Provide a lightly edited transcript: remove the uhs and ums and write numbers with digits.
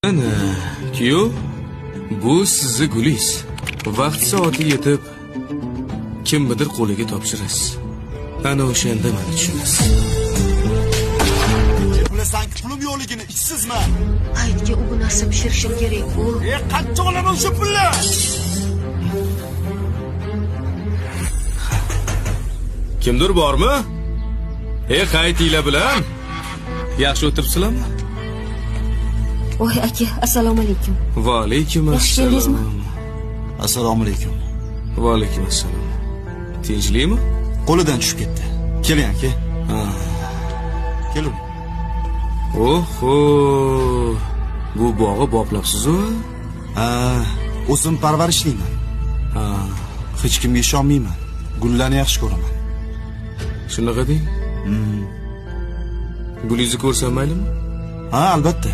Ana, kuyov, bu sizni gulingiz. Vaqt soati yetib, kimnidir qo'liga topshirasiz. Ana o'shanda meni tushunasiz. Bilasanki, pulim yo'qligini, ishsizman. Hayitga u bu narsa pishirishim kerak-ku. E, qancha olaman o'sha pulni? Kimdir bormi? E, qaytinglar bilan. Yaxshi o'tiribsizlarmi? Voy aka, assalomu alaykum. Va alaykum Yaxshi keldingizmi? assalom. Assalomu alaykum. Va alaykum assalom. Tinchlikmi? Qo'lidan tushib ketdi. Keling aka. Ha. Keling. Oho. Bu bog'i boplabsiz-u? Ha, o'zim parvarishlayman. Ha, Hech kimga ishonmayman. Gullarni yaxshi ko'raman. Shunaqa deng. Gulingizni ko'rsam maylimi? Ha, albatta.